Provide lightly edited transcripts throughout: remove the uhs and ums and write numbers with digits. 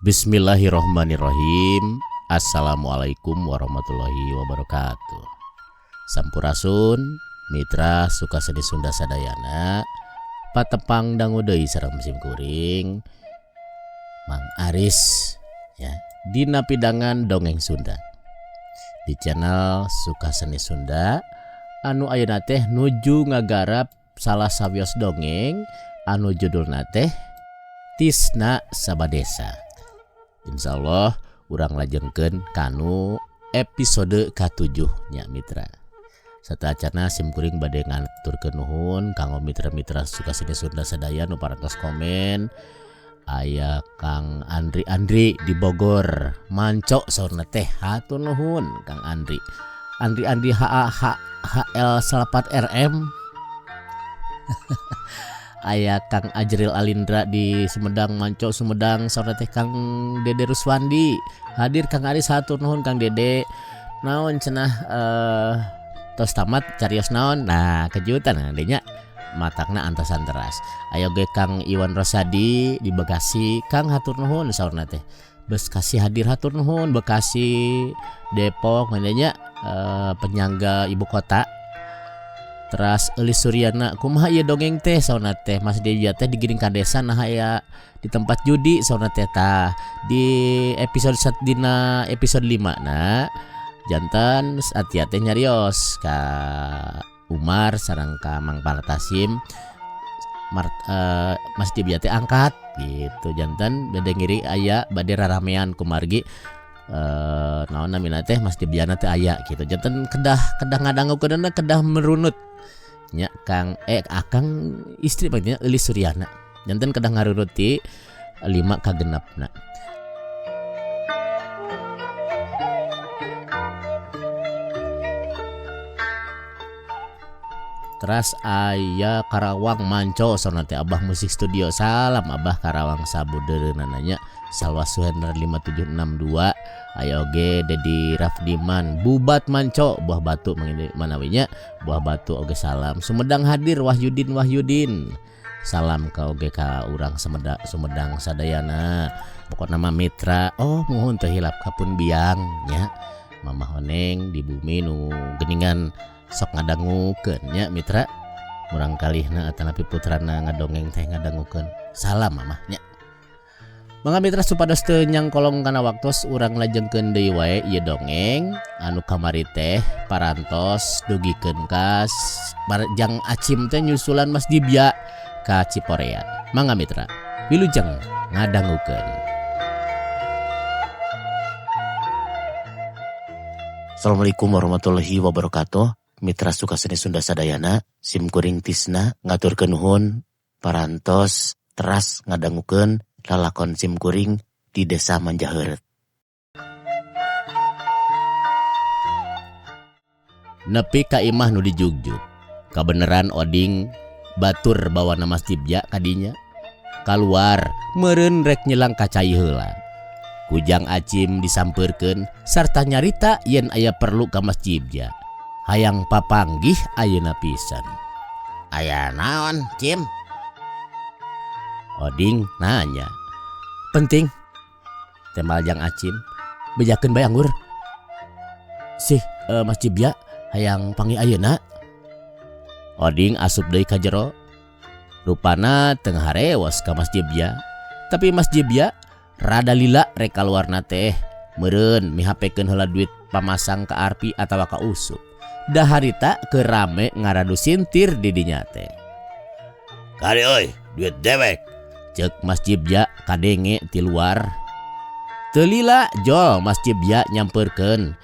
Bismillahirrahmanirrahim. Assalamualaikum warahmatullahi wabarakatuh. Sampurasun Mitra Sukaseni Sunda Sadayana, patepang dangu deui sareng sim kuring Mang Aris ya dina pidangan dongeng Sunda di channel Sukaseni Sunda anu ayeuna teh nuju ngagarap salah sawios dongeng anu judulna teh Tisna Sabadesa. Insya Allah urang lajengkeun kanu episode ka-7 nya mitra. Sateuacanna sim kuring bade ngaturkeun nuhun kanggo mitra-mitra Sukaseni Sunda sadaya nu parantos komen. Aya Kang Andri Andri di Bogor, manco saurna teh, hatur nuhun Kang Andri. Andri Andri H A H H L 8 R M. Aya Kang Ajril Alindra di Sumedang, manco Sumedang saurna teh. Kang Dede Ruswandi hadir, Kang Aris hatur nuhun Kang Dede. Naon cenah tos tamat carios naon? Nah, kejutan nah, nya matakna antosan teras. Aya ge Kang Iwan Rosadi di Bekasi, Kang hatur nuhun saurna teh. Bekasi hadir, hatur nuhun Bekasi, Depok nya penyangga ibu kota. Teras Elis Suryana, kumaha ieu dongeng teh saurna teh, Mas Dibya teh digiring ka desa nah aya di tempat judi saurna teh. Tah, di episode sat, dina episode 5 na janten Atia teh nyarios ka Umar sareng ka Mang Partasim. Mas Dibya teh angkat gitu, janten bade ngiri aya bade raramean kumargi naon namina teh Mas Dibyana teh aya gitu, janten kedah kedah ngadangukeunna, kedah merunut nya Kang akang istri panggilnya Elis Suryana, janten kedah ngarunut ti 5 ka genepna. Teras aya Karawang manco saurna teh Abah Musik Studio, salam Abah Karawang sabudeureunana nya. Salwa Suhendra 5762, aya oge Dedi Rafdiman Bubat manco buah batu manawinya buah batu oge salam. Sumedang hadir Wahyudin Wahyudin, salam ka oge ka urang Sumedang sadayana. Pokokna mah mitra, oh muhun teu hilap ka pun biang nya Mama Honeng di bumi nu geningan sok ngadangukeun nya mitra, murang kalihna atanapi putrana ngadongeng teh ngadangukeun, salam mamah nya. Mangga mitra supados teu nyangkolong kana waktos, urang lajengkeun deui wae ieu dongeng anu kamari teh parantos dugikeun ka Jang Acim teh nyusulan Mas Dibya ka Ciporean. Mangga mitra wilujeng ngadangukeun. Assalamualaikum warahmatullahi wabarakatuh. Mitra Sukaseni Sunda sadayana, sim kuring Tisna ngaturkeun nuhun parantos teras ngadangukeun lalakon sim kuring di Desa Manjaheureut. Nepi ka imah nu dijugjug. Kabeneran Oding batur bawana Mas Dibya kadinya. Kaluar meureun rek nyelang ka cai heula. Kujang Acim disampeurkeun sarta nyarita yen aya perlu ka Mas Dibya. Hayang papanggih ayeuna pisan. Aya naon, Cim? Oding nanya. Penting. Temal Jang Acim. Bejakeun bae anggur. Sih, Mas Dibya hayang panggih ayeuna. Oding asup deui ka jero. Rupana teu ngaharewos ka Mas Dibya. Tapi Mas Dibya rada lila rek kaluarna teh. Meureun mihapekeun heula duit pamasang ka Arpi atawa ka Usup. Da harita keur rame ngaradu sintir di dinya teh. Kade euy, duit dewek. Ceuk Mas Dibya kadenge ti luar. Teu lila jol Mas Dibya nyamperkeun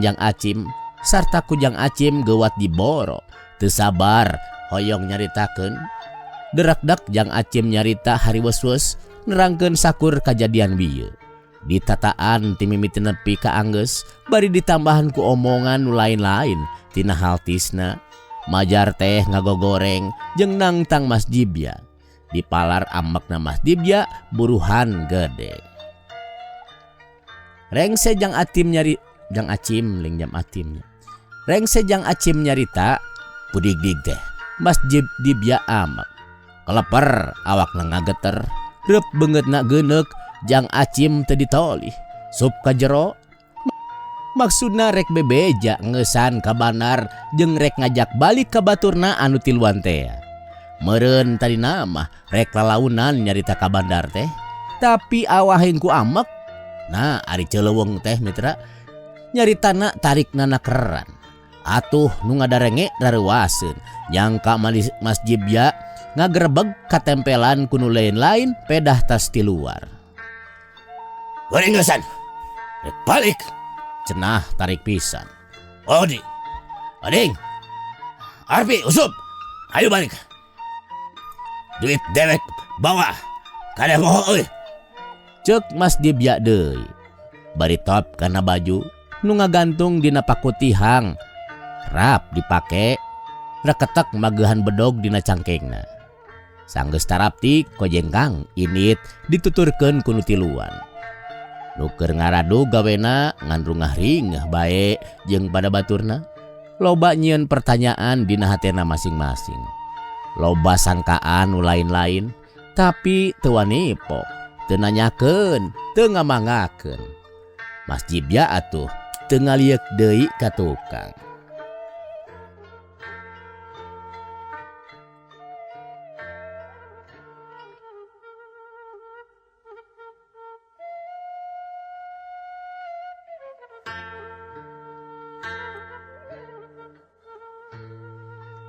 Jang Acim sarta ku Jang Acim geuwat diboro. Teu sabar hoyong nyaritakeun. Derakdak Jang Acim nyarita hariweus-weus nerangkeun sakur kajadian bieu. Ditataan ti mimiti nepi ka anggeus bari ditambahan ku omongan nu lain-lain tina hal Tisna. Majar teh ngagogoreng jeung nangtang Mas Dibya. Dipalar ambekna Mas Dibya buruhan gede. Rengse Jang Atim nyari Jang Acim ling jam Atim. Rengse Jang Acim nyarita pudig-dig teh Mas Dibya amek. Keleper awakna ngageter, reup beungeutna geuneuk. Jang Acim teu ditolih sup ka jero. Maksudna rek bebeja ngeusan ka bandar jeung rek ngajak balik ka baturna anu tiluan teh. Meureun tadina mah rek lalaunan nyarita ka bandar teh, tapi awahing ku amek. Nah, ari Celeweng teh mitra nyaritana tarikna keran. Atuh nu ngadarenge rareuwaseun, nyangka Mas Jibya ngagerebeg katempelan ku nu lain-lain pedah tas ti luar. Goreng ngeusan. Rek balik. Cenah tarik pisan. Odi. Oding. Arpi, Usup. Ayo balik. Duit dewek bawa. Kada moho euy. Ceuk Mas Dibya deui. Bari top kana baju nu ngagantung dina pakutihang. Rap dipake reketek magehan bedog dina cangkengna. Sanggeus tarapti kojengkang init dituturkeun ku nu tiluan. Nu keur ngaradu gawena ngan rungah ringeh bae jeung pada baturna. Loba nyieun pertanyaan dina hatena masing-masing. Loba sangkaan nu lain-lain, tapi teu wani pok, teu nanyakeun, teu ngamangakeun. Mas Jibya atuh teu ngalieuk deui ka tukang.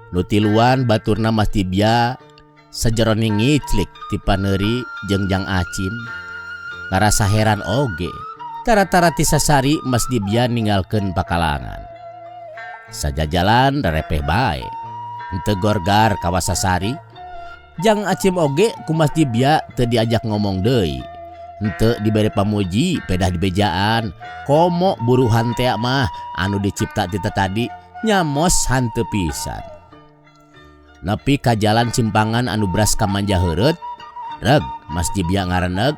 Nu tiluan baturna Mas Jibya sajeroning ngiclik ti paneuri jeung Jang Acim. Ngarasa heran oge, tara-tara ti sasari Mas Jibya ninggalkeun pakalangan. Sajajalan rarepeh bae, henteu gorgar kawasasari. Jang Acim oge ku Mas Jibya teu diajak ngomong deui. Henteu dibere pamuji pedah dibejaan, komo buruhan tea mah anu dicipta ti tadi nyamos hanteu pisan. Nepi ka jalan simpangan anu bras ka Manjaheureut, reg Mas Jibya ngareneg.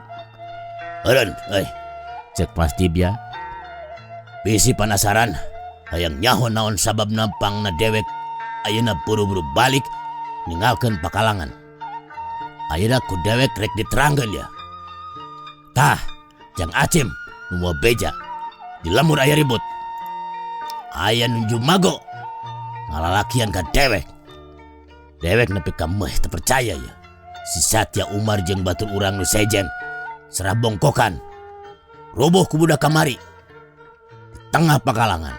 Eureun euy, ceuk Mas Jibya. Bisi panasaran hayang nyaho naon sababna pangna dewek ayeuna buru-buru balik ninggalkeun pakalangan. Ayeuna ku dewek rek diterangkeun ya. Tah, Jang Acim nu moal beja di lembur aya ribut. Aya nu jumago ngalalakian ka dewek. Dewek nepi ka meuh teu percaya ya. Si Satya Umar jeung batur urang nu sejen serah bongkokan. Roboh ku budak kamari di tengah pakalangan.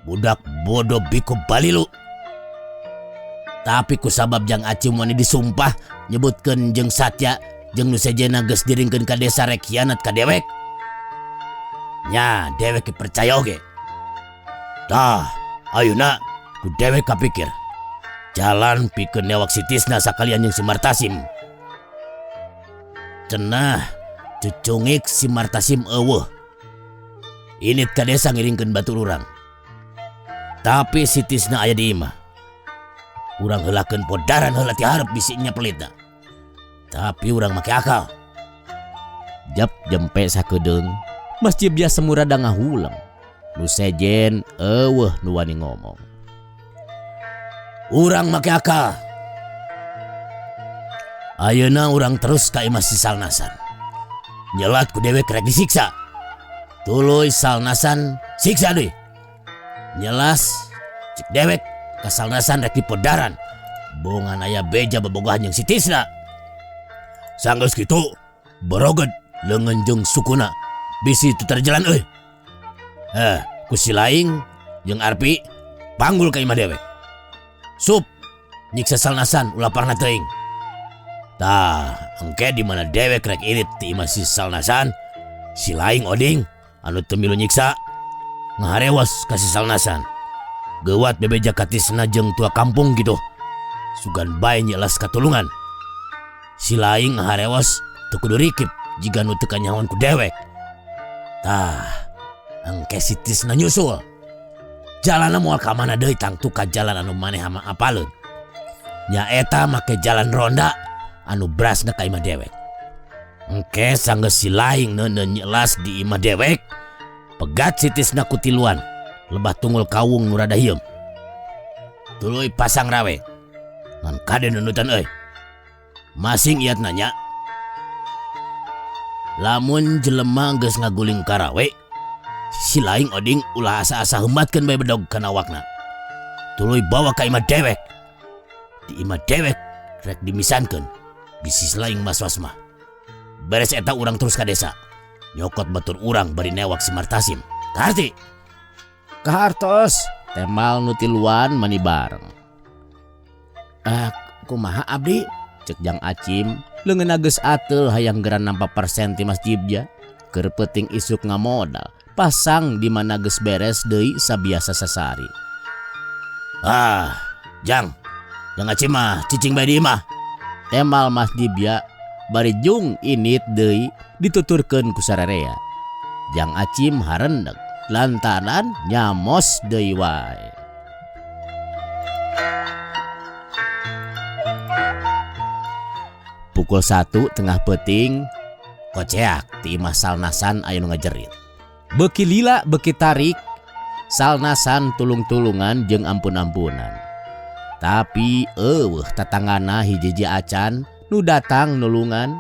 Budak bodoh biko balilu. Tapi ku sabab Jang Acim wani disumpah nyebutkeun jeung Satya jeung nu sejenna geus diringkeun ka desa rek hianat ka dewek. Nya dewek percaya oge. Tah, ayeuna ku dewek kapikir. Jalan pikeun newak si Tisna sakalian jeung si Martasim. Cenah cucungik si Martasim eueuh. Init ka desa ngiringkeun batur urang. Tapi si Tisna aya di imah. Urang heulakeun podaran heula ti hareup bisi nya pelitna. Tapi urang make akal. Jep jempe sakedeung, Mas Jibya semurada ngahuleng. Nu sejen eueuh nu wani ngomong. Urang make akal. Ayeuna urang terus ka imah si Salnasan. Nyelat ku dewek rek disiksa. Tuluy Salnasan siksa deui. Nyelas cek dewek ka Salnasan rek dipodaran. Bongan aya beja bobogohan jeung si Tisna. Sanggeus kitu boroged leungeun jeung sukuna bisi teu terjalan euy. Ku si Laing jeung Arpi panggul ka imah dewek. Sup nyiksa Salnasan ulah parna teuing. Tah, engke di mana dewek rek irit ti imah si Salnasan, si Laing Oding anu teu milu nyiksa ngaharewas ka si Salnasan. Geuwat bebeja ka Tisna jeung tua kampung gitu. Sugan bae nyelas katulungan. Si Laing ngaharewas teu kudu rikip jiga nu teu kanyahoan ku dewek. Tah, engke si Tisna nyusul. Jalanna moal ka mana deui tangtu ka jalan anu maneh hama apaleun. Nyaeta make jalan ronda anu brasna ka imah dewek. Engke sanggeus si Laing neundeun nyelas di imah dewek, pegat si Tisna ku tiluan lebah tunggul kawung nu rada hieum. Tuluy pasang rawe. Ngan kade nundutan euy. Masing iat nanya. Lamun jelema geus ngaguling karawe, si laing oding ulah asa-asa heumbatkeun bae bedog kana awakna. Tuluy bawa ka imah dewek. Di imah dewek rek dimisankeun bisi si laing was-was mah. Beres eta urang terus ka desa. Nyokot batur urang bari newak si Martasim. Kaharti? Kahartos, temal nu tiluan mani bareng. Kumaha abdi? Cek Jang Acim, leungeunna geus ateul hayang geura nampa persen ti Mas Jibja. Keur peuting isuk ngamodal, pasang di mana geus beres deui sabiasa sasari. Ah, Jang, Jang Acim mah cicing bae di imah. Temal Mas Jibja bari jung init deui dituturkeun ku sararea. Jang Acim harendeg lantaran nyamos deui wae. Pukul 1 tengah peuting, koceak ti imah Salnasan aya nu ngajerit. Beuki lila beuki tarik, Salnasan tulung-tulungan jeung ampun-ampunan. Tapi eueuh tatanggana hiji-hiji acan nu datang nulungan.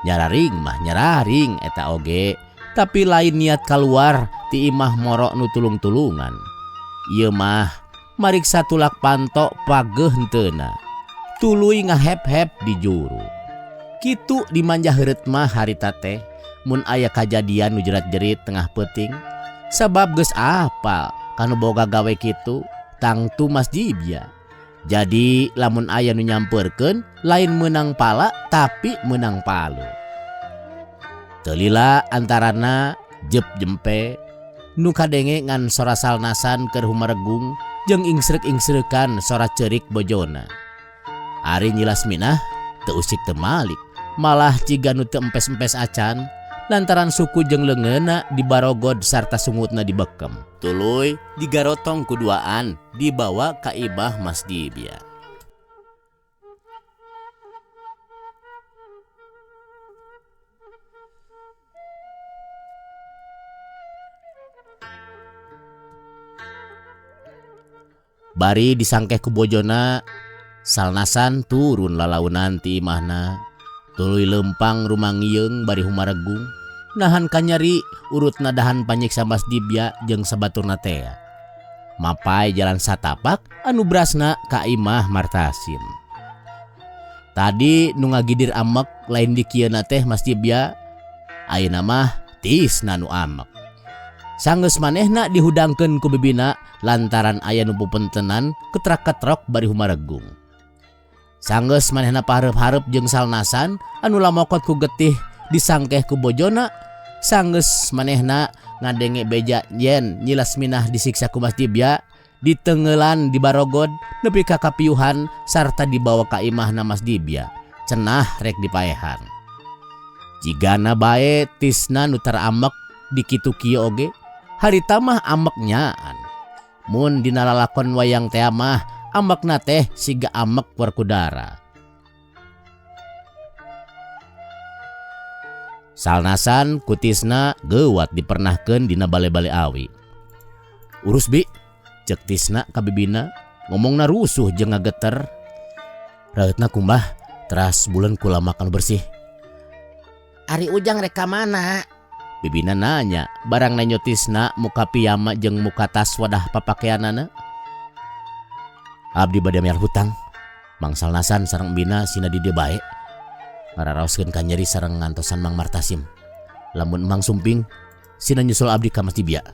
Nyararing mah nyararing eta oge, tapi lain niat kaluar ti imah morok nu tulung-tulungan. Ieu mah mariksa tulak pantok pageuh henteuna. Tuluy ngahep-hep di juru. Kitu dimanja heureut mah harita teh mun aya kajadian nu jerat-jerit tengah peuting. Sabab geus apal kanu boga gawe kitu tangtu Mas Jibja. Jadi lamun aya nu nyampeurkeun lain meunang pala tapi meunang palu. Teu lila antarana jep jempe nu kadenge ngan sora Salnasan keur humaregung jeung ingsreuk-ingsreukan sora ceurik bojona. Ari Nyi Lasminah teu usik teu malik, malah ciga nu teu empes-empes acan lantaran suku jeung leungeunna dibarogod sarta sungutna dibekem. Tuluy digarotong kuduaan dibawa ka imah Mas Dibia. Bari disangkeh ku bojona, Salnasan turun lalaunan ti imahna. Tuluy lempang rumangieung bari humaregung, nahan kanyeri urutna dahan panyiksa Mas Dibya jeung sabaturna tea. Mapai jalan satapak anu brasna ka imah Martasim. Tadi nu ngagidir amek lain dikieuna teh Mas Dibya, ayeuna mah tisna nu amek. Sanggeus manehna dihudangkeun ku bibina lantaran aya nu pupentenan ketrak-ketrok bari humaregung. Sanggeus manehna pahareup-hareup jeung Salnasan anu lamokot ku getih disangkeh ku bojona. Sanggeus manehna ngadenge beja yen Nyi Lasminah disiksa ku Mas Dibya, ditengelan di barogod nepi ka kapiuhan sarta dibawa ka imahna Mas Dibya. Cenah rek dipaehan. Jigana bae tisna nu taramek dikitu kieu oge, harita mah amek nyaan. Mun dina lalakon wayang tea mah amekna teh siga amek Werkudara. Salnasan kutisna geuwat dipernahkeun dina bale-bale awi. Urus bi, ceuk tisna ka bibina, ngomongna rusuh jeung ngageter. Raeutna kumbah, teras buleun kula makan bersih. Ari Ujang rek ka mana? Bibina nanya, barang nanyo tisna muka piyama jeung muka tas wadah papakeanana. Abdi bade mayar hutang. Mang Salnasan sareng bina sina di dieu bae. Ngararaoskeun ka nyeri sareng ngantosan Mang Martasim. Lamun Mang sumping, sina nyusul abdi ka Mas Dibya.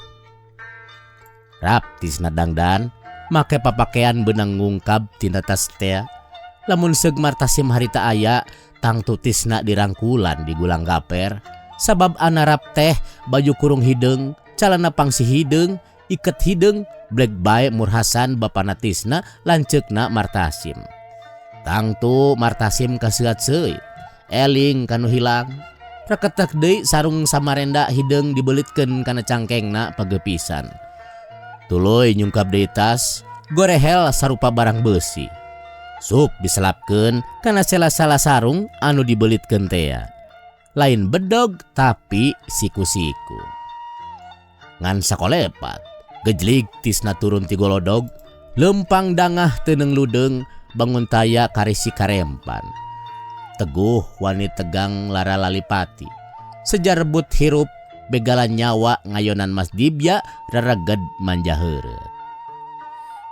Rap tisna dangdan, make papakean beunang ngungkab tina tas tea. Lamun seug Martasim harita aya, tangtu tisna dirangkulan di gulang gaper. Sabab anarap teh baju kurung hideung, calana pangsi hideung, iket hideung, blek bae murhasan bapana tisna lanceukna Martasim. Tangtu Martasim kaseat seuy, eling kanu hilang. Reketek deui sarung samarenda hideung dibelitkeun kana cangkengna pagepisan. Tuluy nyungkap deui tas, gorehel sarupa barang beusi. Sup diselapkeun kana sela-sela sarung anu dibelitkeun tea. Lain bedog tapi siku-siku. Ngan sakolepat, gejlig tisna turun ti golodog, lempang dangah teu neung ludeung, bangun taya karisi karempan. Teguh wani tegang lara lalipati. Seja rebut hirup begalan nyawa ngayonan Mas Dibya rereged manjaheureut.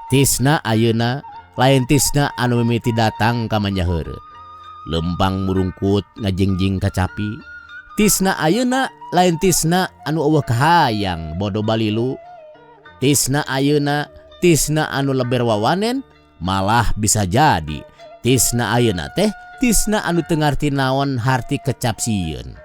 Tisna ayeuna lain Tisna anu mimiti datang ka manjaheureut. Lempang murungkut ngajingjing kacapi. Tisna ayeuna lain Tisna anu eueuh kahayang bodo balilu. Tisna ayeuna Tisna anu leber wawanen malah bisa jadi Tisna ayeuna teh Tisna anu teu ngarti naon harti kecap sieun.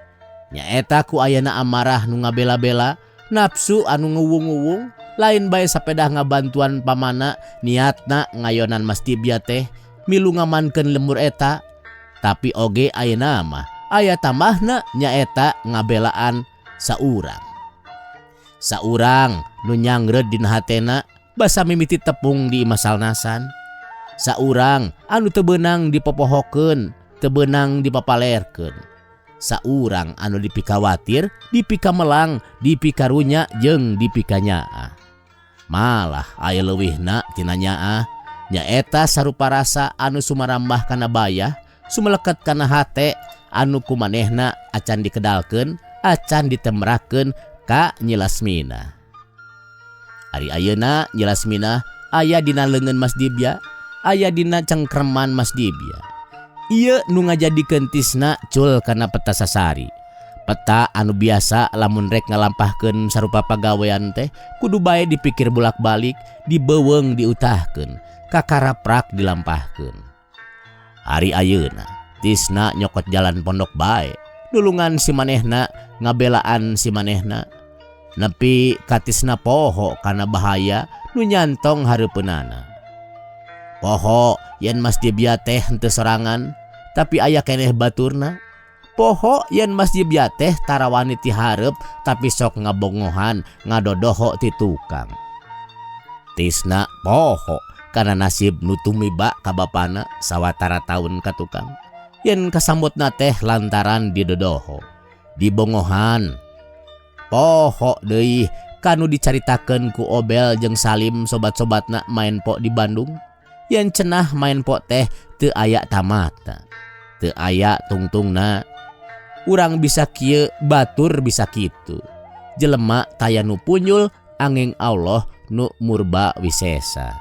Nyaeta ku ayana amarah nu ngabela-bela, nafsu anu nguwung-nguwung, lain bae sapedah ngabantuan pamana niatna ngayonan Mas Dibya teh milu ngamankeun lemur eta. Tapi oge ayeuna mah aya tambahna nyaeta ngabelaan saurang. Saurang nu nyangreud dina hatena basa mimiti tepung di imah salnasan. Saurang anu teu beunang dipopohokeun, teu beunang dipapalerkeun. Saurang anu dipikawatir, dipikamelang, dipikarunya jeung dipikanyaah. Malah aya leuwihna tina nyaah, nyaeta sarupa rasa anu sumarambah kana bayah, sumeleket kana hate anu kumanehna acan dikedalkeun, acan ditemrakeun ka Nyi Lasminah. Ari ayeuna Nyi Lasminah aya dina leungeun Mas Dibya, aya dina cengkreman Mas Dibya. Ieu nu ngajadikeun Tisna cul kana peta sasari. Peta anu biasa lamun rek ngalampahkeun sarupa pagawean teh kudu bae dipikir bolak-balik, dibeuweung diutahkeun, kakaraprak dilampahkeun. Ari ayeuna Tisna nyokot jalan pondok bae, nulungan si manehna, ngabelaan si manehna. Nepi ka Tisna poho kana bahaya nu nyantong hareupeunana. Poho yen Mas Dibya teh henteu sorangan, tapi aya keneh baturna. Poho yen Mas Dibya teh tarawani ti hareup tapi sok ngabongohan ngadodoho ti tukang. Tisna poho kana nasib nu tumiba ka bapana sawatara taun ka tukang. Yen kasambutna teh lantaran didodoho, dibongohan. Poho deui kanu dicaritakeun ku Obel jeung Salim sobat-sobatna main pok di Bandung. Yen cenah main pok teh teu aya tamatna, teu aya tungtungna. Urang bisa kieu, batur bisa kitu. Jelema taya nu punyul anging Allah nu murba wisesa.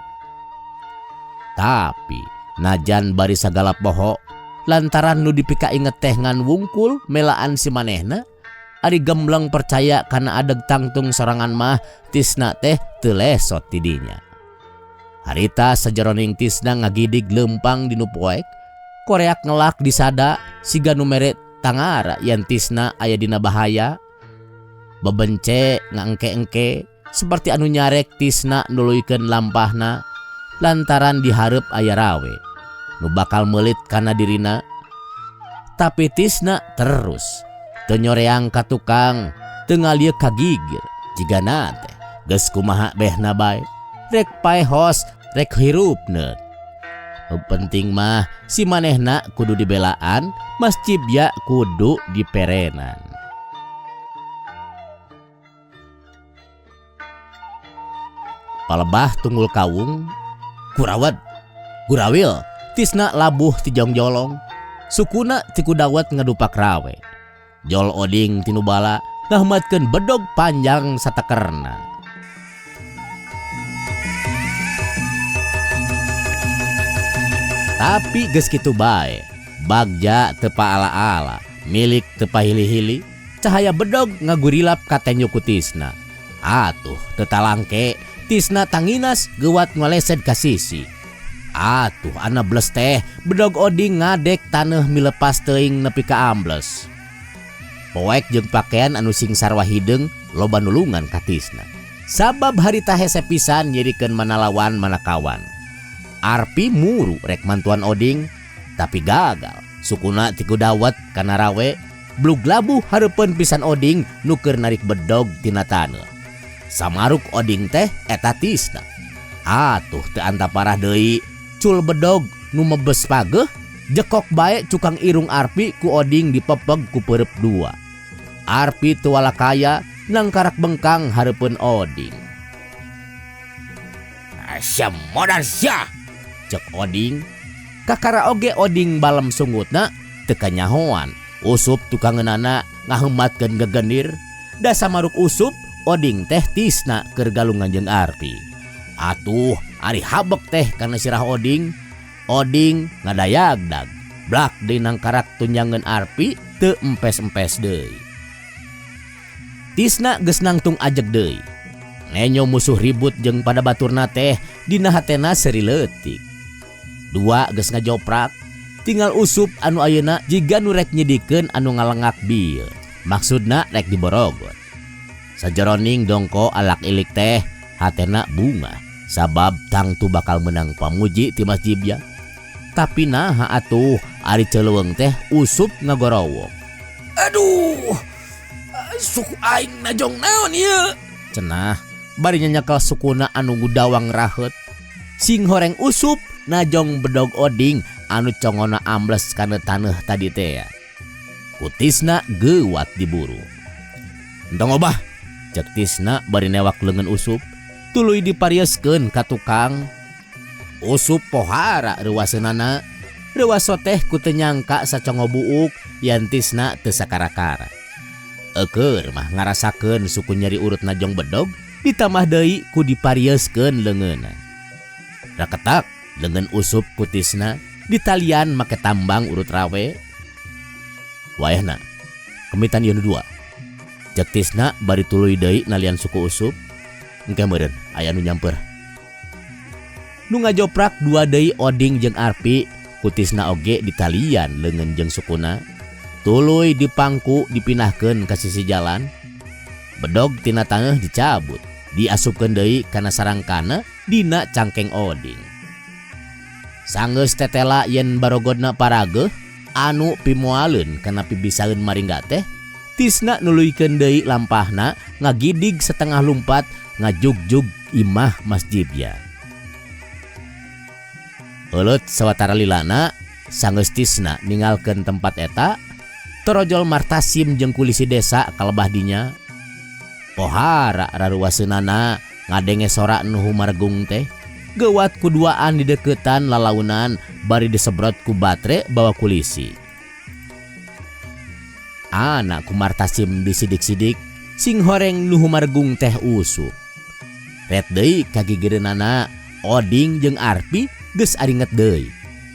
Tapi najan bari sagala poho lantaran nu dipikainget teh ngan wungkul melaan si manehna, ari gembleng percaya kana adeg tangtung sorangan mah Tisna teh teu lesot ti dinya. Harita sajeroning Tisna ngagidig lempang dinu poek, koreak ngelak disada siga nu mere tangara yen Tisna aya dina bahaya. Bebence ngangke-engke seperti anu nyarek Tisna nuluykeun lampahna lantaran dihareup aya rawe nu bakal meulit kana dirina. Tapi Tisna terus teu nyoreang ka tukang, teu ngalieu ka gigir, jigana teh geus kumaha behna bae, rek paehos rek hirupneun. Nu penting mah si manehna kudu dibelaan, Mas Cibya kudu diperenan. Palebah tunggul kawung, kurawat, gurawil, Tisna labuh ti jongjolong, sukuna ti kudawat ngadupak rawe. Jol oding tinubala ngahmatkeun bedog panjang satekerna. Tapi geus kitu bae, bagja teu paala-ala, milik teu pahili-hili, cahaya bedog ngagurilap ka tenyo ku Tisna. Atuh teu talangke, Tisna tanginas geuwat ngolesed ka sisi. Atuh ana bles teh, bedog oding ngadek taneuh milepas teuing nepi ka ambles. Poek jeung pakaian anu sing sarwa hideung loba nulungan ka Tisna. Sabab harita hese pisan nyirikeun mana lawan mana kawan. Arpi muru rek mantuan oding, tapi gagal. Sukuna ti kudawat kana rawe, blug labuh hareupeun pisan oding nu keur narik bedog tina taneuh. Samaruk oding teh eta Tisna. Atuh teu antaparah deui, cul bedog nu mebes pageuh, jekok bae cukang irung Arpi ku oding dipepeg ku peureub dua. Arpi teu walakaya nangkarak bengkang hareupeun oding. Asyam modal sia, cek oding. Kakara oge oding balem sungutna, Teu kanyahoan Usup tukangeunana ngaheumatkeun gegenir da samaruk Usup Oding teh Tisna keur galungan jeung Arpi. Atuh ari habek teh kana sirah Oding. Oding ngadayagdag blak deui nangkarak tunjangeun Arpi teu empes-empes deui. Tisna geus nangtung ajeg deui. Nenyo musuh ribut jeung pada baturna teh dina hatena seuri leutik. Dua geus ngajoprak, tinggal Usup anu ayeuna jiga nu rek nyidikeun anu ngalengak bieu. Maksudna rek diborogot. Sajeroning dongko alak ilik teh hatena bungah sabab tangtu bakal menang pamuji ti Mas Jibya. Tapi naha atuh ari celeuweung teh Usup ngagorowok. Aduh, suku aing najong naon ieu? Cenah bari nyanyekel sukuna anu gudawang raheut. Sing horeng Usup najong bedog Oding anu congona ambles kana taneuh tadi teh. Ku Tisna geuwat diburu. Entong obah, cek Tisna bari newak leungeun Usup, tuluy diparieskeun ka tukang. Usup pohara reuwaseunana, reuwas teh ku teu nyangka sacongo buuk yen Tisna teu sakara-kara. Eukeur mah ngarasakeun suku nyeri urut najong bedog ditambah deui ku diparieskeun leungeunna. Raketak leungeun Usup ku Tisna ditalian make tambang urut rawe. Wayahna kemitan ieu nu dua. Cek Tisna bari tuluy deui nalian suku Usup. Engke meureun aya nu nyamper. Nu ngajoprak dua deui Oding jeung Arpi, ku Tisna oge ditalian leungeun jeung sukuna. Tuluy dipangku dipindahkeun ka sisi jalan. Bedog tina taneuh dicabut, diasupkeun deui kana sarangkana dina cangkeng Oding. Sanggeus tetela yen barogodna parageuh anu pimoaleun kana pibisaeun maringga teh, Tisna nuluykeun deui lampahna ngagidig setengah lumpat ngajugjug imah Mas Jibya. Euleut sawatara lilana sanggeus Tisna ninggalkeun tempat eta, torojol Martasim jeung kulisi desa kalebah dinya. Pohara raruwaseunana ngadenge sora nu humargung teh. Geuwat kuduaan di deukeutan lalaunan bari disebrot ku batre bawa kulisi. Anak ku Martasim disidik-sidik sing horeng nu humargung teh Usup. Ret deui kagigireunana Oding jeung Arpi geus aringet deui.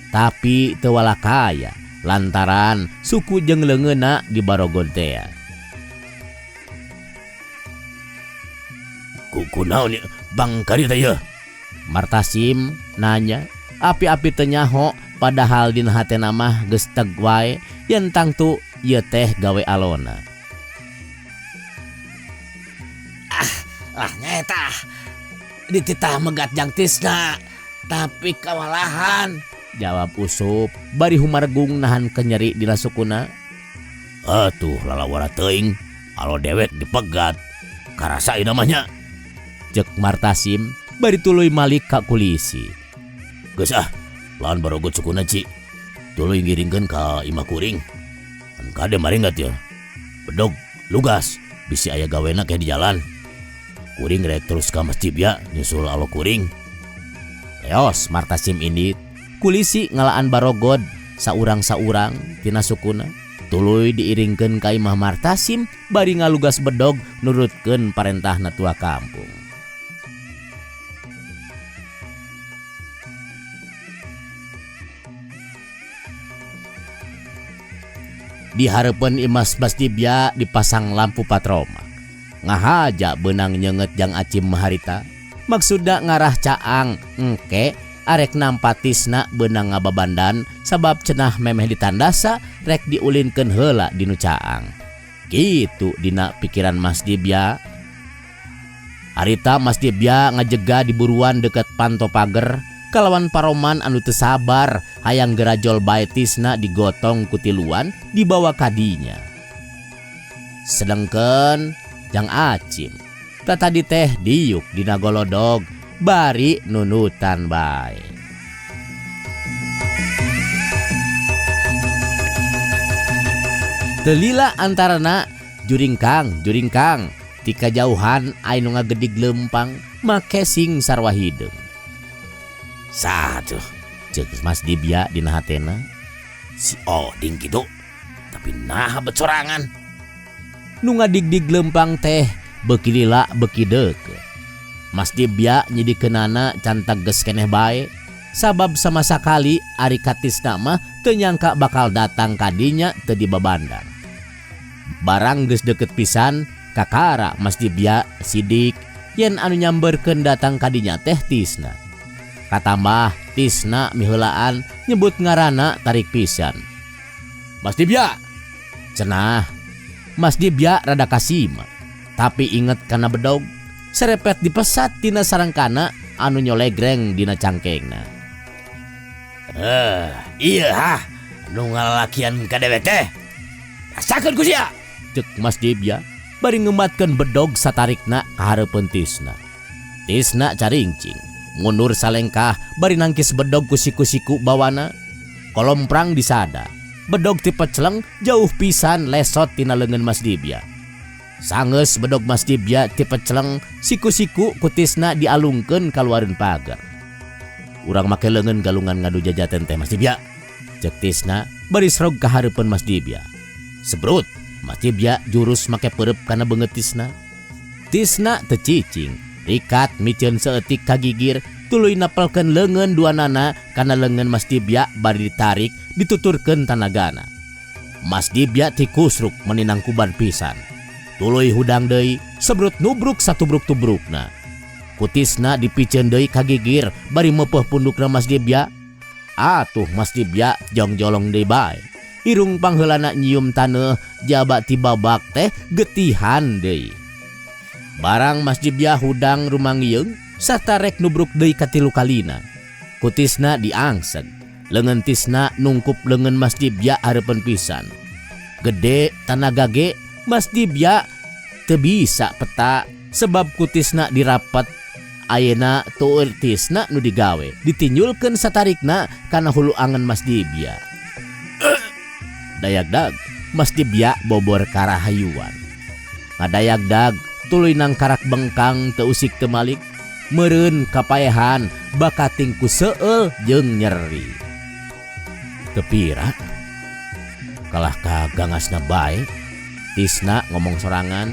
Tapi teu walakaya lantaran suku jeung leungeunna dibarogon tea. Kunaon ieu bang kari teh ieu? Martasim nanya, api-api teu nyaho padahal dina hatena mah geus teg wae yen tangtu ieu teh gawe alona. Ah, lah nyaeta dititah megat jang Tisna tapi kawalahan, jawab Usup bari humargung nahan kenyeri dina sukuna. Atuh lalawara teuing alo dewek dipegat karasa ieu namanya, cek Martasim bari tuluy malik ka kulisi. Geus ah, lawan barogot sukuna ci. Tuluy ngiringkeun ka imah kuring. Kan kade maringgat ya. Bedog lugas bisi aya gawena ke di jalan. Kuring rek terus ka masjid ya nyusul alo kuring. Leos Martasim indit. Kulisi ngalaan barogod saurang-saurang tina sukuna. Tuluy diiringkeun ka imah Martasim bari ngalugas bedog nurutkeun parentahna tua kampung. Di hareupeun Imas Basdibya dipasang lampu patroma. Ngahaja beunang nyeungeut jang Acim harita. Maksudna ngarah caang engke arek nampa Tisna beunang ngababandan sabab cenah memeh ditandasa rek diulinkeun heula dinu caang. Kitu dina pikiran Mas Dibya. Harita Mas Dibya ngajega di buruan deket panto pager kalawan paroman anu teu sabar hayang gerajol bae Tisna digotong ku tiluan dibawa kadinya. Sedengkeun jang Acim tatadi teh diuk dina golodog bari nunutan bae. Telila antarana juringkang juringkang ti kajauhan aya nu ngagedig leumpang make sing sarwa hideung. Saha tuh? Ceuk Mas Dibya dina hatena. Si Oding kitu tapi naha bet sorangan. Nu ngadigdig lempang teh beuki lila beuki deukeut. Mas Dibya nyidikeunana can teges keneh bae sabab sama sakali ari ka Tisna mah teu nyangka bakal datang ka dinya teu dibabandang. Barang geus deukeut pisan kakara Mas Dibya sidik yen anu nyamberkeun datang ka dinya teh Tisna. Katambah Tisna miheulaan nyebut ngaranna tarik pisan. Mas Dibya cenah. Mas Dibya rada kasima tapi inget kana bedog serepet dipesat tina sarangkana anu nyolegreng dina cangkengna. Iya ha nu ngalalakian ka dewek teh. Rasakeun ku sia. Cek Mas Dibya bari ngematkeun bedog satarikna ka hareupeun Tisna. Tisna caringcing mundur salengkah bari nangkis bedog ku siku-siku bawana. Kolomprang disada. Bedog tipeceleng jauh pisan lesot tina leungeun Mas Dibya. Sangeus bedog Mas Dibya tipeceleng siku-siku ku Tisna dialungkeun kaluareun pagar. Urang make leungeun galungan ngadu jajaten teh Mas Dibya. Cek Tisna bari srog ka hareupeun Mas Dibya. Sebrut Mas Dibya jurus make peureub kana beungeut Tisna. Tisna teu cicing, rikat miceun saeutik ka gigir tuluy napelkeun leungeun duanana kana leungeun Mas Dibya bari ditarik dituturkeun tanagana. Mas Dibya tikusruk meninangkuban pisan. Tuluy hudang deui, sebrut nubruk satubruk-tubrukna. Ku Tisna dipiceun deui ka gigir bari meupeuh pundukna Mas Dibya. Atuh Mas Dibya jongjolong deui bae. Irung pangheulana nyium taneuh jaba ti babak teh getihan deui. Barang Mas Dibya hudang rumangieung sarta rek nubruk deui katilu kalina. Ku Tisna diangseg. Leungeun Tisna nungkup leungeun Mas Dibya hareupeun pisan. Gede tanaga ge Mas Dibya teu bisa peta sebab ku Tisna dirapat. Ayeuna tueur Tisna nu digawe ditinjulkeun satarikna kana hulu angen Mas Dibya. Dayagdag Mas Dibya bobor karahayuan. Ngadayagdag tuluy nangkarak bengkang teu usik teu malik. Meureun kapaehan bakating ku seueul jeung nyeri. Teu pira kalah ka gangasna bae. Tisna ngomong sorangan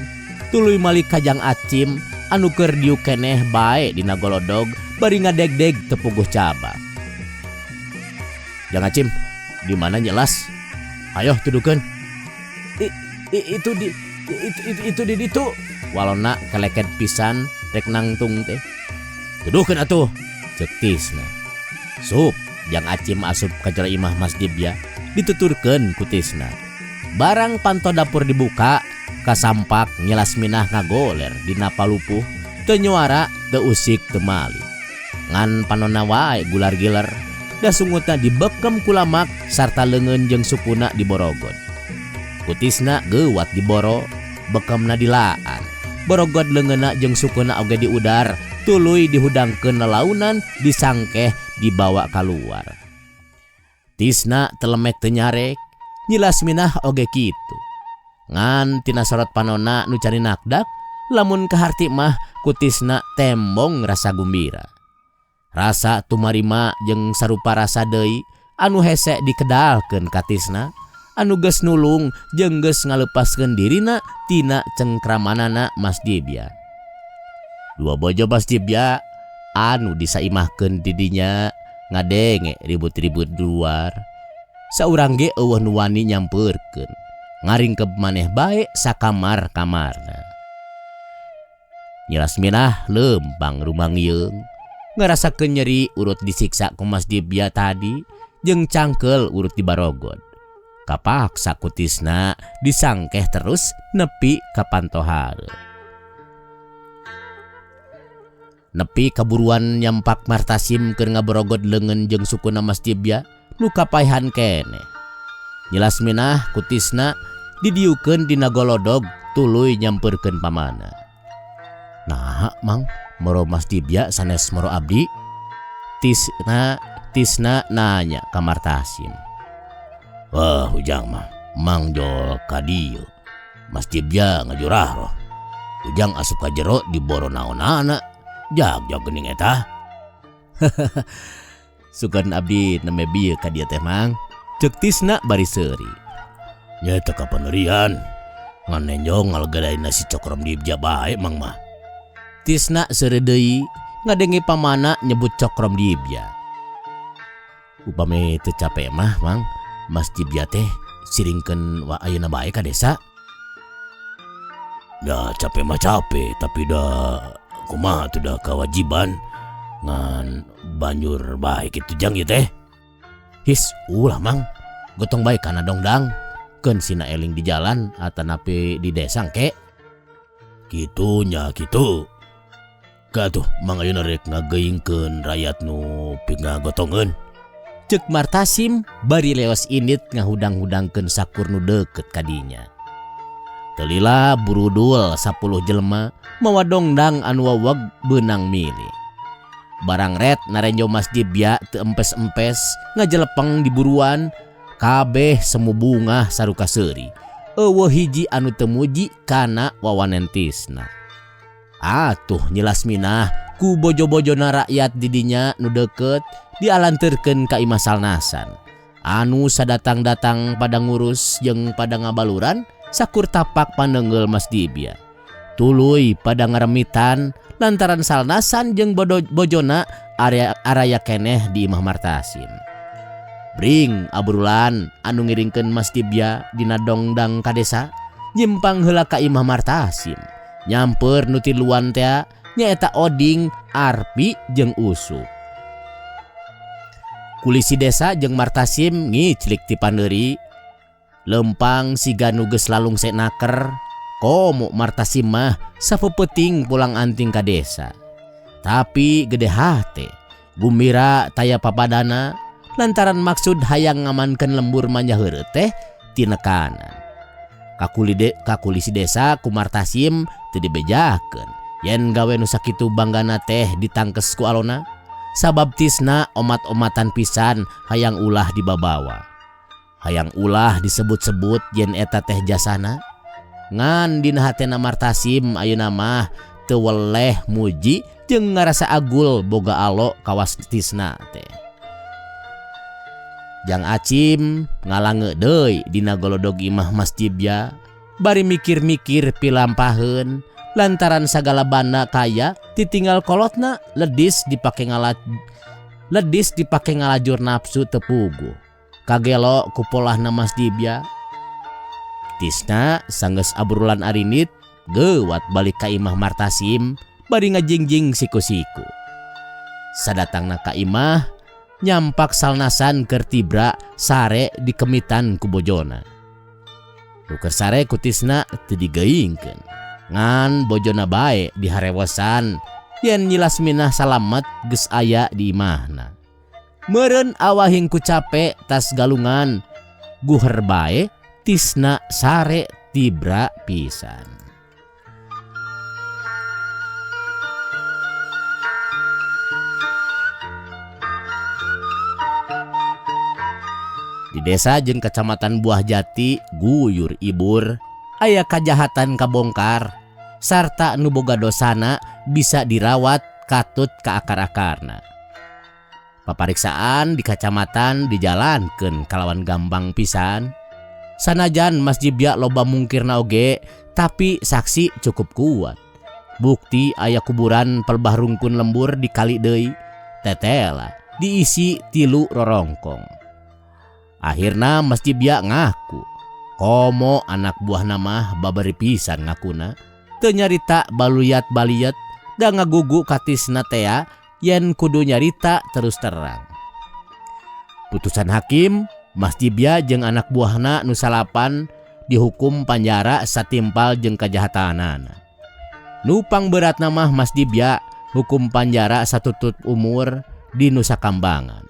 tuluy malik ka Jang Acim anu keur diuk keneh bae dina golodog bari ngadegdeg teu puguh cabak. Jang Acim, di mana jelas? Ayo tudukeun. Itu di itu di ditu. Walona keleket pisan rek nangtung teh. Tuduhkeun atuh, ceuk Tisna. Sup, Jang Acim asup ka jero imah Mas Dibya dituturkeun ku Tisna. Barang panto dapur dibuka, kasampak nyelas minah ngagoler dina palupuh, teu nyuara, teu usik, teu malik. Ngan panonna wae gular-giler, da sungutna dibekem ku lamak sarta leungeun jeung sukuna diborogot. Ku Tisna geuwat diboro, bekemna dilaan. Borogod leungeunna jeung sukuna oge diudar, tuluy dihudangkeun lalaunan, disangkeh dibawa kaluar. Tisna telemek teu nyarek, nyilas minah oge kitu. Ngan tina sorot panonna nu carinakdak, lamun kaharti mah ku Tisna tembong rasa gumbira. Rasa tumarima jeung sarupa rasa deui anu hese dikedalkeun ka Tisna, anu geus nulung jeung geus ngalepaskeun dirina tina cengkramanana Mas Dibya. Dua bojo Mas Dibya anu disaimahkeun di dinya ngadenge ribut-ribut luar. Saurang ge eueuh nu wani nyampeurkeun, ngaringkeb maneh bae sakamar-kamarna. Nyilas Minah lempang rumangieung, ngarasakeun nyeri urut disiksa ku Mas Dibya tadi jeung cangkeul urut dibarogod. Kapaksa ku Tisna disangkeh terus nepi ka pantohare. Nepi kaburuan nyampak Martasim keur ngaborogod leungeun jeung sukuna Mas Dibya nu kapaehan keneh. Nyilas Minah ku Tisna didiukeun dina golodog tuluy nyampeurkeun pamana. Naha Mang, moro Mas Dibya sanes moro abdi? Tisna nanya ka Martasim. Wah, ujang mah Mang jol ka dieu. Mas Dibya ngajurah roh. Ujang asup ka jero diboro naonana. Jag-jag geuning eta. Sugan abdi nembe bieu ka dieu teh Mang. Ceuk Tisna bari seuri. Nyaeta kapanerian. Ngan nenjong ngalgadaina si Cokrom Dibja bae mang mah. Tisna seuri deui ngadenge pamana nyebut Cokrom Dibja. Upami teu cape mah mang, Mas Dibja teh siringkeun wa ayeuna bae ka desa. Da cape mah cape, tapi da kumaha tuh da kewajiban ngan banjur bae kitu jang ieu teh. His, ulah mang, gotong bae kana dongdang. Keun sina eling di jalan atanapi di desa engke. Kitu nya kitu. Ka tuh mang ayeuna rek ngageuingkeun rakyat nu pingagotongeun. Ceuk Martasim bari leos indit ngahudang-hudangkeun sakur nu deukeut ka dinya. Telila burudul 10 jelema mawa dongdang anu waweg beunang milih. Barang ret narenjo Mas Dibya teu empes-empes ngajelepeng di buruan kabeh semu bungah saruka seuri. Eueuh hiji anu teu muji kana wawanen Tisna. Atuh nyilas minah ku bojo-bojona rakyat di dinya nu deukeut dialanteurkeun ka imah Salnasan. Anu sadatang-datang pada ngurus jeung pada ngabaluran sakur tapak panenggel Mas Dibya. Tuluy pada ngaremitan lantaran Salnasan jeung bojona araya keneh di imah Martasim. Bring abrulan anu ngiringkeun Mas Dibya dina dongdang ka desa nyimpang heula ka imah Martasim. Nyamper nu tiluan tea nyaeta Oding, Arpi jeung Usup. Kulisi desa jeung Martasim ngiclik ti pandeuri. Lempang siga nu geus lalungse naker. Komo Martasim mah sapeupeting pulang anting ka desa. Tapi gede hate, gumira taya papadana lantaran maksud hayang ngamankeun lembur manjaheureuh teh tinekanan. Kakulisi desa ku Martasim teu dibejakeun yen gawe nu sakitu banggana teh ditangkes ku alona. Sabab Tisna omat-omatan pisan hayang ulah dibabawa. Hayang ulah disebut-sebut yen eta teh jasana. Ngan dina hatena Martasim ayeuna mah teu weleh muji jeung ngarasa agul boga alo kawas Tisna teh. Jang Acim ngalange deui dina golodog imah Mas Dibya bari mikir-mikir pilampaheun lantaran sagala banda kaya titinggal kolotna ledis dipake ngalajur nafsu teu puguh. Kagelo ku polahna Mas Dibya. Tisna sanggeus abrulan arinit geuwat balik ka imah Martasim bari ngajingjing siku-siku. Sadatangna ka imah nyampak Salnasan keur tibra sare dikemitan ku bojona. Nu keur sare ku Tisna teu digeuingkeun. Ngan bojona bae diharewosan yen nyilas minah salamet geus aya di imahna. Meureun awahing ku cape tas galungan guher bae Tisna sare tibra pisan. Di desa jeung kecamatan Buah Jati guyur ibur aya kajahatan kabongkar sarta nu boga dosana bisa dirawat katut ka akar-akarna. Papariksaan di kecamatan dijalankeun kalawan gampang pisan. Sanajan Mas Dibya loba mungkirna oge, tapi saksi cukup kuat. Bukti aya kuburan pelbah rungkun lembur di kali deui, tetela diisi 3 rorongkong. Akhirna Mas Dibya ngaku, komo anak buahna mah babari pisan ngakuna, teu nyarita baluyat-baliyat da ngagugu ka Tisna tea yen kudu nyarita terus terang. Putusan hakim, Mas Dibya jeung anak buahna nu salapan dihukum panjara satimpal jeung kajahatanana. Nu pangberatna mah Mas Dibya hukum panjara satutut umur di Nusa Kambangan.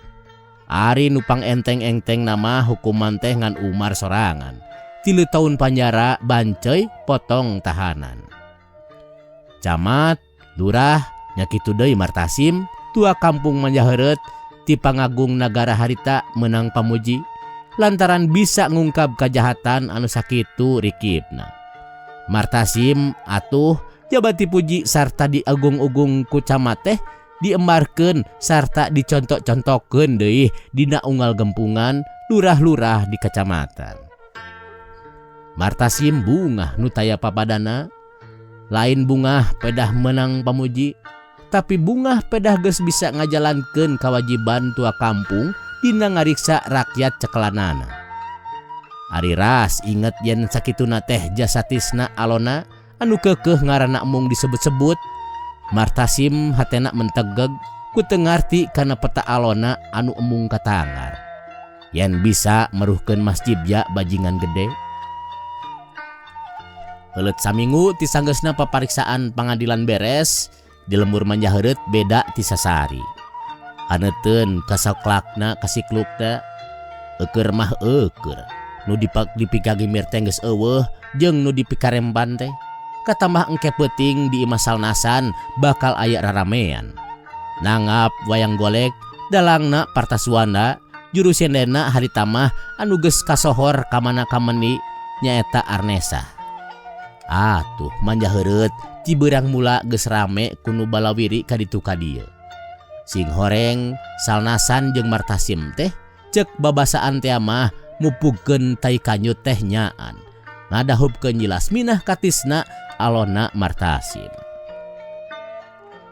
Ari nu pangenteng-enteng nama hukuman teh ngan Umar sorangan. 3 tahun panjara banceuy potong tahanan. Camat, lurah, nya kitu deui Martasim, tua kampung Manjaheureut ti pangagung nagara harita menang pamuji lantaran bisa ngungkap kajahatan anu sakitu rikipna. Martasim atuh jabat dipuji sarta diagung-ugung ku camat teh Diembarkeun sarta dicontok-contokeun deui dina unggal gempungan lurah-lurah di kacamatan. Martasim bungah nu taya papadana, lain bungah pedah menang pamuji, tapi bungah pedah geus bisa ngajalankeun kawajiban tua kampung dina ngariksa rakyat cekelanana. Ari ras inget yen sakituna teh jasa Tisna alona anu keukeuh ngaranna embung disebut-sebut. Martasim hatena mentegeg ku teu ngarti kana peta alona anu embung katangar. Yen bisa meruhkeun Mas Jibya bajingan gede. Heuleut saminggu ti sanggeusna papariksaan pangadilan beres, di lembur Manjaheureut beda ti sasari. Haneuteun kasaklakna kasiklukna, eueur mah eueur. Nu dipikagimir teh geus eueuh jeung nu dipikarempan teh. Katambah engke peuting di imah Salnasan bakal aya raramean. Nanggap wayang golek, dalangna Partasuanda, juru sendena harita mah anu geus kasohor kamana kameni nyaeta Arnesa. Atuh Manjaheureut ciberang mula geus rame ku nu balawiri ka ditu ka dieu. Sing horeng Salnasan jeung Martasim teh ceuk babasaan teh mah mupugkeun tai kanyut teh nyaan. Ngadahupkeun Nyi Lasminah ka Tisna alona Martasim.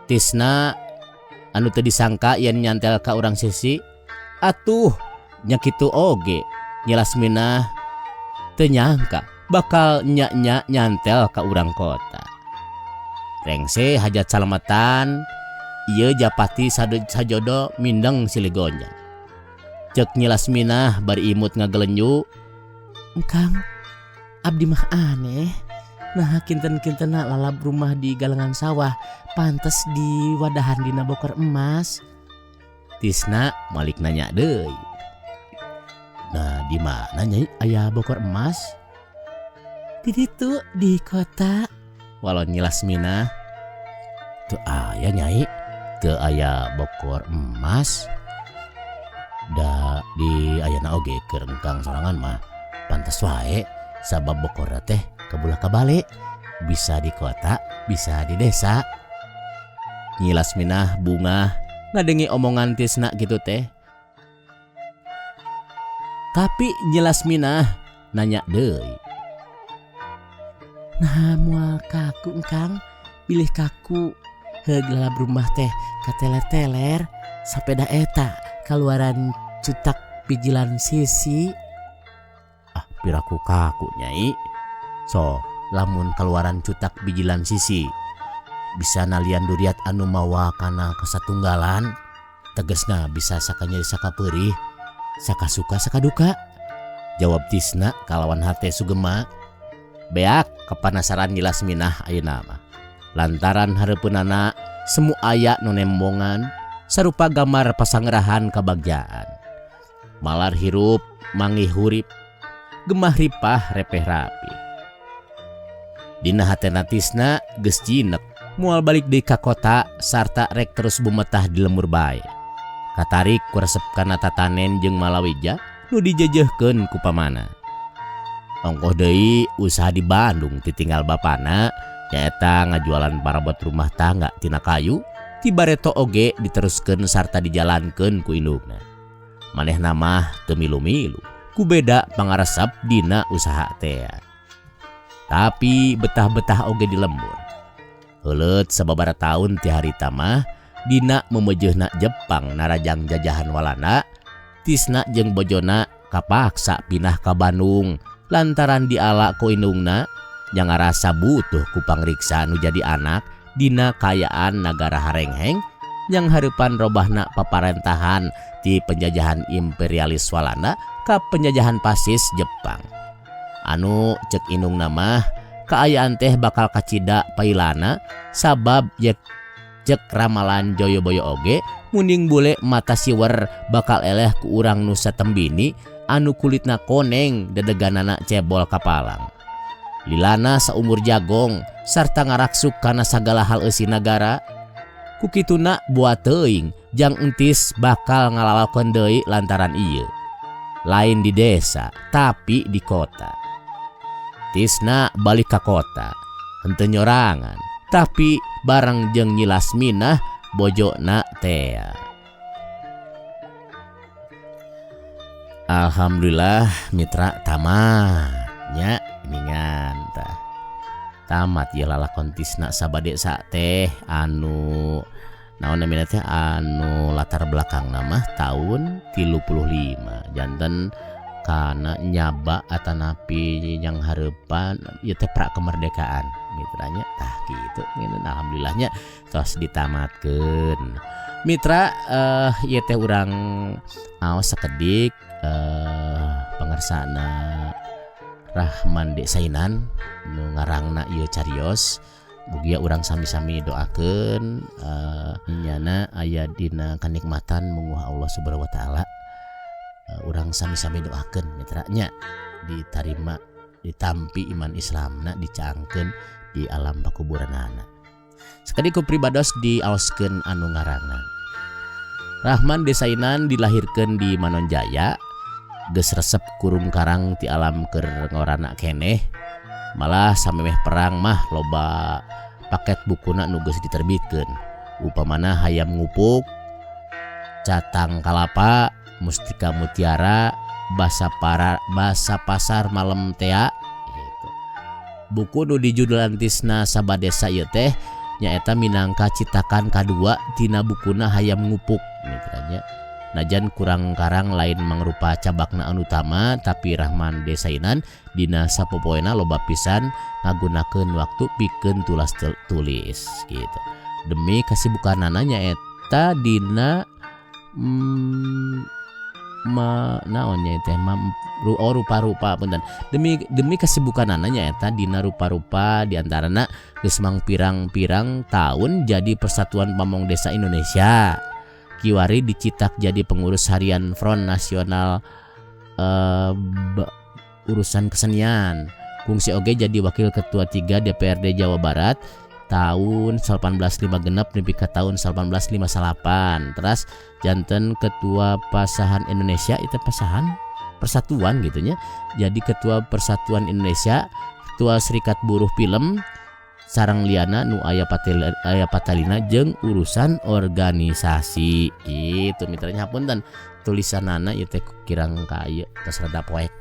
Tisna anu teu disangka yen nyantel ka urang sisi, atuh nya kitu oge Nyi Lasminah teu nyangka bakal nya-nya nyantel ka urang kota. Rengse hajat salamatan, ieu japati sajodo mindeng silih gonjang. Ceuk Nyi Lasminah bari imut ngagelenyu, Engkang, abdi mah aneh. Nah kinten-kintena lalab rumah di galengan sawah pantes di wadahan dina bokor emas. Tisna malik nanya deui. Nah di mana nyai aya bokor emas? Di ditu di kota. Walau Nyi Lasminah teu aya nyai, teu aya bokor emas. Da di ayana oge keur engkang sorangan mah pantes wae sabab bokorna teh kabulah kabale, bisa di kota bisa di desa. Nyi Lasminah bungah ngadenge omongan Tisna kitu teh. Tapi Nyi Lasminah nanya deui. Nah moal kaku engkang, bilih kaku heug lalab rumah teh kateler-teler sapeda eta kaluaran cutak pijilan sisi. Ah piraku kaku nyai. So lamun kaluaran cutak bijilan sisi bisa nalian duriat anu mawa kana kasatunggalan, tegesna bisa sakanyeri sakapeurih, sakasuka sakaduka. Jawab Tisna kalawan hate sugema. Beak kepanasaran Nyi Lasminah ayeuna mah. Lantaran hareupeunana semu aya nu nembongan sarupa gambar pasangrahan kabagjaan. Malar hirup mangih hurip, gemah ripah repeh rapi. Dina hatena Tisna geus jinek moal balik deui ka kota sarta rek terus bumetah di lembur bae. Katarik ku resep kana tatanen jeung malawija nu dijejehkeun ku pamana. Ongkoh deui usaha di Bandung titinggal bapana nyaeta ngajualan parabot rumah tangga tina kayu ti bareto oge diteruskeun sarta dijalankeun ku indukna. Manehna mah teu milu-milu ku beda pangaresep dina usaha tea. Tapi betah-betah oge di lembur. Heuleut sababaraha taun ti harita mah dina memejeuhna Jepang narajang jajahan Walanda, Tisna jeung bojona kapaksa pindah ka Bandung lantaran diala ku indungna yang ngarasa butuh ku pangriksa nu jadi anak dina kaayaan nagara harengheng yang hareupan robahna paparentahan ti penjajahan imperialis Walanda ka penjajahan fasis Jepang. Anu cek indungna mah kaayaan teh bakal kacida pailana sabab yek cek ramalan Joyoboyo oge munding bule mata siwer bakal eleh ku urang Nusa Tembini anu kulitna koneng dedeganana cebol kapalang. Lilana saumur jagong sarta ngaraksuk kana sagala hal eusi nagara. Kukituna buat teuing jang entis bakal ngalalakon deui lantaran ieu. Lain di desa tapi di kota. Tisna balik ka kota, henteu nyorangan, tapi bareng jeung Nyi Lasminah Bojona teh. Alhamdulillah mitra tamatnya geningan tah. Tamat ya lalakon Tisna Sabadesa teh anu naon namina teh anu latar belakang nama tahun 35 janten kana nyaba atanapi yang harapan ieu teh pra kemerdekaan mitranya tah kitu. Alhamdulillahnya tos ditamatkeun mitra. Ieu teh urang aos sakedik pangersana Rahman Desainan nu ngarangna ieu carios. Mugia urang sami-sami doakeun nyana aya dina kanikmatan munguh Allah Subhanahu wa taala. Urang sami-sami doakeun mitranya ditarima ditampi iman Islamna dicangkeun di alam pakuburanana. Sakedik ku pribados diaoskeun anu ngarangna. Rahman Desainan dilahirkeun di Manonjaya, geus resep kurung karang ti alam keur ngorana keneh. Malah samemeh perang mah loba paket bukuna nu geus diterbitkeun. Upamana Hayam Ngupuk, Catang Kalapa, Mustika Mutiara, Basa Para, Basa Pasar Malem Tea gitu. Buku nu dijudulan Tisna Sabadesa ieu teh nyaeta minangka citakan kadua tina bukuna Hayam Ngupuk mitranya. Najan kurang karang lain mangrupa cabakna anu utama, tapi Rahman Desainan dina sapopoena loba pisan ngagunakeun waktu pikeun tulas tulis gitu. Demi kasibukanana nyaeta dina naonnya teh oh rupa-rupa punten. Demi kesibukanana nyaeta dina rupa-rupa diantarana geus mangpirang-pirang tahun jadi Persatuan Pamong Desa Indonesia. Kiwari dicitak jadi pengurus harian Front Nasional urusan kesenian. Kungsi oge jadi wakil ketua 3 DPRD Jawa Barat tahun 1856 nepi ka tahun 1858. Terus janten ketua Pasahan Indonesia, itu Pasahan Persatuan gitunya. Jadi ketua Persatuan Indonesia, ketua Serikat Buruh Film sareng liana nu aya aya patalina jeung urusan organisasi gitu mitranya. Hapunten tulisanana ieu teh kirang ka ieu tos rada poek.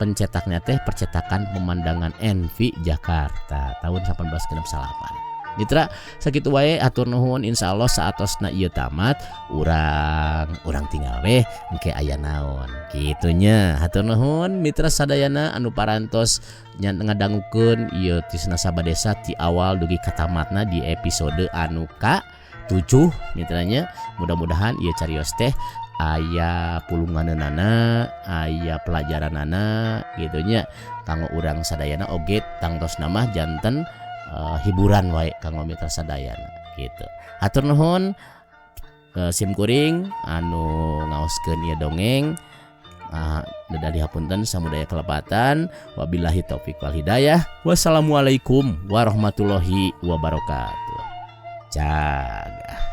Pencetaknya teh percetakan Pemandangan NV Jakarta tahun 1868. Mitra sakitu wae, atur nuhun. Insyaallah saatosna ieu tamat urang tinggal weh engke aya naon kitunya. Hatur nuhun mitra sadayana anu parantos ngadangukeun ieu Tisna Sabadesa ti awal dugi ka tamatna di episode anu ka 7 mitranya. Mudah-mudahan ieu carios teh aya pulunganeunana, aya pelajaranana gitunya kanggo urang sadayana oge tangtosna mah janten hiburan wae kanggo mitra sadayana gitu. Hatur nuhun sim kuring anu ngaoskeun ieu dongeng. Dedali hapunten samudaya kelepatan. Wabillahi taufik wal hidayah. Wassalamualaikum warahmatullahi wabarakatuh. Jaga.